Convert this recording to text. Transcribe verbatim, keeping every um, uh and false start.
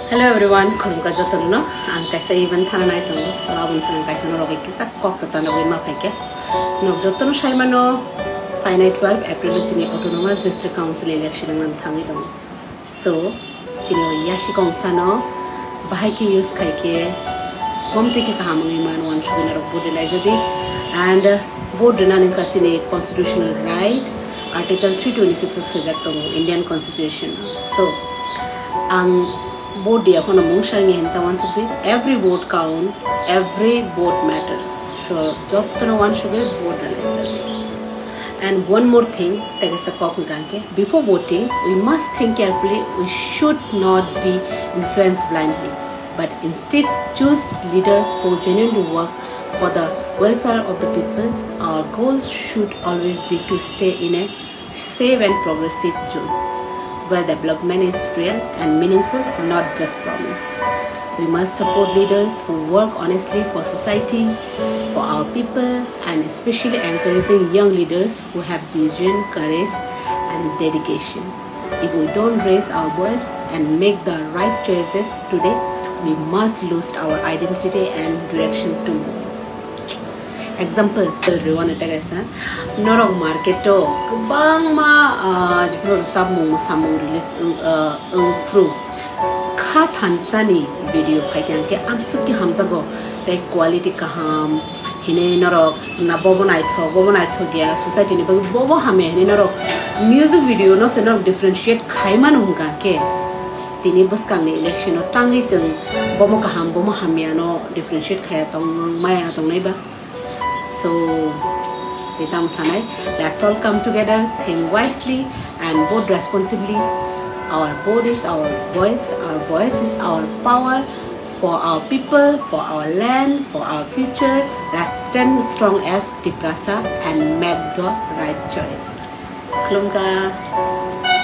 Hello everyone, khulumkha jotono. Ang kaisa event thana nai tongo, so aboni saka kaisa norok bai kisa kok kwchana bai ma phaikha. Norok jotono saimano, phainai twelve April chini Autonomous District Council election wngna thangwi tongo. So chini o yasi kongsano bahai khe use khai khe, komtwi khe kaham wngwi mano, uansugwi norok vote rwlaijadi. And uh, vote rwnani wngkha chini constitutional right, Article three twenty-six o swijak tongo Indian Constitution. So ang vote dia phano mungsa wngya hinta uansukdi, every vote count, every vote matters. So jotono uansugwi vote rwlaijadi. And one more thing, tei kaisa kok wngkha khe, before voting, we must think carefully. We should not be influenced blindly, but instead choose leader who genuinely work for the welfare of the people. Our goal should always be to stay in a safe and progressive zone where development is real and meaningful, not just promise. We must support leaders who work honestly for society, for our people, and especially encouraging young leaders who have vision, courage, and dedication. If we don't raise our voice and make the right choices today, we must lose our identity and direction tomorrow. Example, rwani tei kaisa norok market o kwbangma, ah, jephuru samung samung release wng, ah, wng phuru kha thansani video phaikha hwnkhe amswk khe hamjago, tei quality kaham hinwi norok na bobo naithok, bobo naithok ya, society ni bagwi bobo hamya hinwi norok music video no se norok differentiate khai mano hwnkha khe tini bwskangni election o tangwi chwng bomo kaham bomo hamya no differentiate khaya tong maya tongnai ba. So, tei tamo sanai, let's all come together, think wisely, and vote responsibly. Our vote is our voice, our voice is our power for our people, for our land, for our future. Let's stand strong as Tiprasa and make the right choice. Khulumkha.